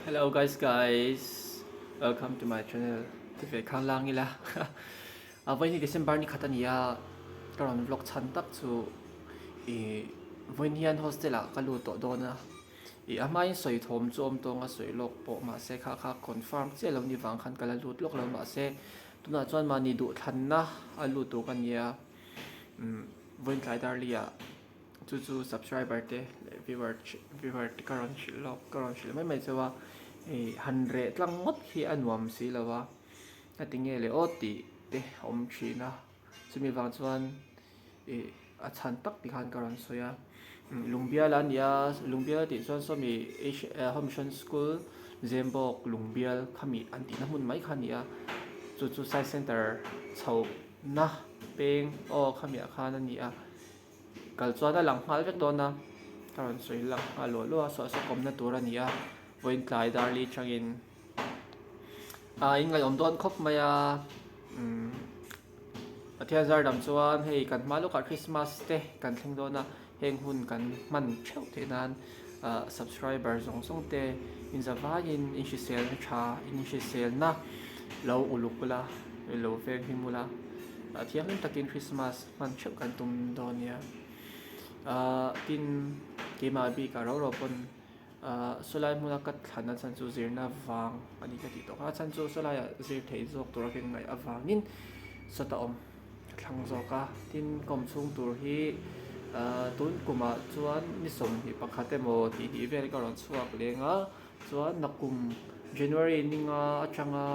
Hello guys guys welcome to my channel ti ve khang lang ila a vawiin hi December ni khat a ni a ka rawn vlog chhan tak chu ih vawiin hian hostel ah ka lut tawh dawn a ih a hmain sawi thawm chu awm tawng a sawi lawk pawh mahse kha kha confirm chiah lo ni vang khan ka la lut lawk lo mahse tunah chuan mahni duhthlanna a lut tur ka nia umm vawiin tlai darli ah. Chu chu subscriber te leh viewer viewer te ka rawn hrilh lawk ka rawn hrilh mai mai chauh a ih han reh tlang ngawt hi a nuam si lo a a ti nge le aw tih te a awm thin a chumi vang chuan ih a chhan tak ti khan ka rawn sawi a lungbial a nia lungbial tih chuan sawmi home mission school Zembawk lungbial khami an tihna hmun mai kha a ni a chu chu science center chhoh na peng aw khamiah khan a ni a. Kal chuan a lang nghal vek dawn a, ka rawn sawi lang nghal luah luah a, saw saw kawmna tur a ni a, vawiin tlai darli atangin ah in ngaihawm dawn khawp mai a, umm Pathian zar dam chuan hei kan hma lawkah Christmas te kan thleng dawn a, heng hun kan hman theuh theih nan ah subscriber zawng zawng te in zavaiin in hriselna tha in hriselna lo uluk ula lo venghim ula ah thianghlim takin Christmas. Hman theuh kan tum dawn nia. Ahh tin keimah bikah ro ro pawn ahh sawlai hmuna ka thlan a chhan chu zirna vang a ni ka tih tawh kha. A chhan chu sawlaiah zir theih zawk tura ka inngaih avangin sawta awm ka thlang zawk a. Tin kawm chhung tur hi ahh tun kumah chuan ni 21 emaw tih hnih vel ka rawn chhuak leng a. Chuan nakum January ninga atanga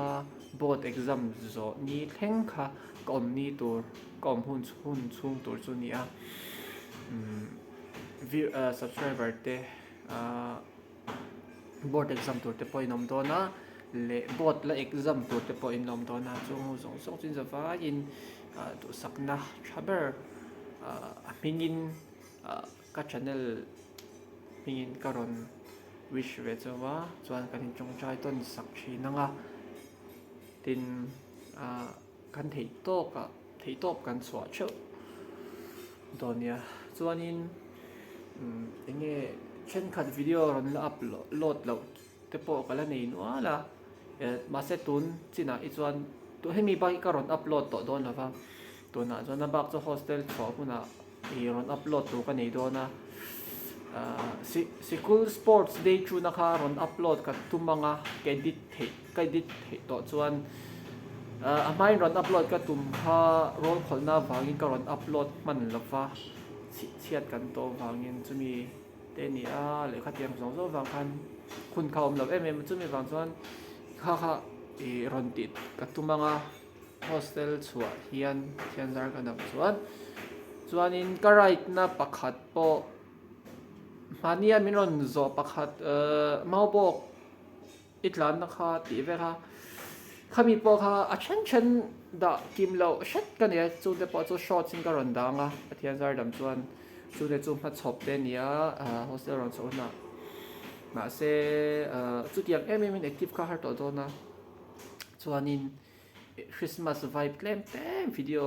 board exam zawh ni thleng kha ka awm ni tur. Ka awm hun hun chhung tur chu a ni a umm view ah subscriber te ah board exam tur te pawh in awm dawn a leh board la exam tur te pawh in awm dawn a chung ho zawng zawng chu in zavaiin ah duhsakna tha ber ah a hmingin ah ka channel hmingin ka rawn wish ve chauh a chuan kan intawngtai tawn sak thin ang a tin ah. Kan theih tawk ah theih tawp kan chhuah theuh dawn nia. Chuanin umm eng nge thenkhat video rawn la upload loh te pawh ka la nei nual a eh mahse tun chinah hi chuan hemi bak hi ka rawn upload tawh dawn lo va tunah chuan a bak chu hostel chhuah hunah ih rawn upload tur ka nei dawn a ah sikul sports day chuna kha rawn upload ka tum ang a ka edit theih ka edit theih tawh chuan ah a hmain rawn upload ka tum kha roll khawlhna avangin ka rawn upload hman lo va chhiat kan tawh avangin chumi te a ni a lehkha tiang zawng zawng avang khan hun kha a awm lo em em a chumi vang chuan kha kha ih rawn tih ka tum ang a. Hostel chhuah hian thian zar ka dam chuan chuanin ka ride na pakhat pawh mahnia min rawn zawh pakhat ehh maubawk i tlanna kha tih vel kha khami pawh kha a then then dah kim loh hret ka nia chungte pawh chu shorts in ka rawn dang a Pathian zar dam chuan chungte chu hmachhawp te a ni a ahh hostel rawn chhoh hunah mahse ehh chutiang em em in active kha har tawh dawn a chuanin. Christmas vibe tlem tlem video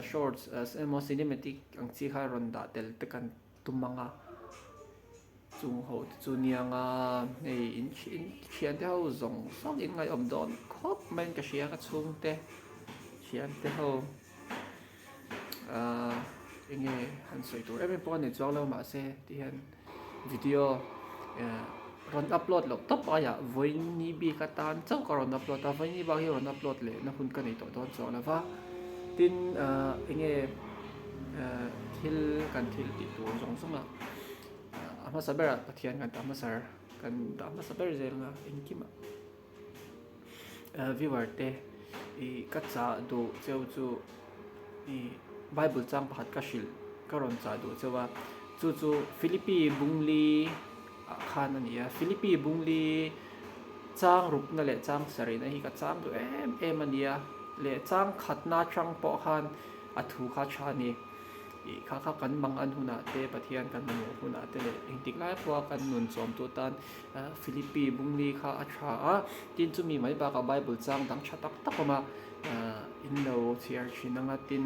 shorts emaw cinematic ang chi kha rawn dah tel te kan tum ang a chung ho te chu niang a hei in thian te ho zawng zawng in ngaihawm dawn khawp mai in ka hria ka chhungte thian te ho ahh enge han sawi tur em em pawh a ni chuang lo mahse tihian video eh rawn upload loh tawp aiah vawiin bik atan chauh ka rawn upload a vawiin bak hi rawn upload leh na hun ka nei tawh dawn chuang lo va tin ah enge eh thil kan thil tih tur zawng zawng a a hmasa berah Pathian kan dah hmasa kan dah hmasa ber zel ang a engkimah. Viewer te ih ka chah duh cheu chu ih bible chang pakhat ka hrilh ka rawn chah duh cheu a chu chu Philippi bungli ah khan a ni a Philippi bungli chang rukna leh chang sarihna hi ka chang duh em em a ni a leh chang khatna atang pawh khan a thu kha tha a ni. Ih kha kha kan mang an hunah te Pathian kan mamawh hunah te leh engtik lai pawha kan nun chawmtu atan Philippi bungli kha a tha a, tin chumi mai bakah Bible chang dang tha tak tak awm a, in lo chhiar thin anga tin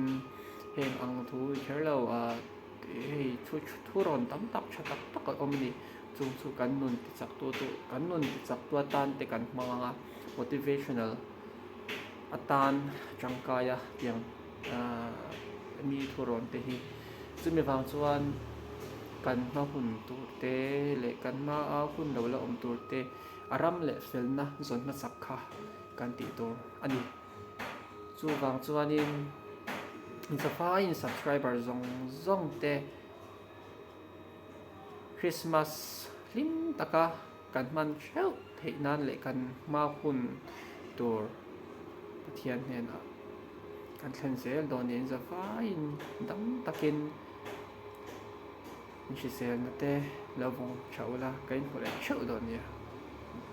heng ang thu i kher lo hei thu thu rawn tam tak tha tak tak a awm a ni. Chung chu kan nun tichak tu tu kan nun tichak tu atan te kan hmang ang a, motivational atan tangkai a tiang ahh mi thurawn te hi. Chumi vang chuan kan hma hun tur te leh kan hma a hun lo la awm tur te a ram leh felna zawn hmasak kha kan tih tur a ni. Chuvang chuanin zafaiin subscriber zawng zawng te Christmas hlim taka kan hman theuh theih nan leh kan hma hun tur Pathian hnenah kan thlen zel dawn niin zavaiin dam takin hriselna te lo vawng tha ula ka inhmu leh theuh dawn nia.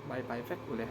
Bye bye vek ule.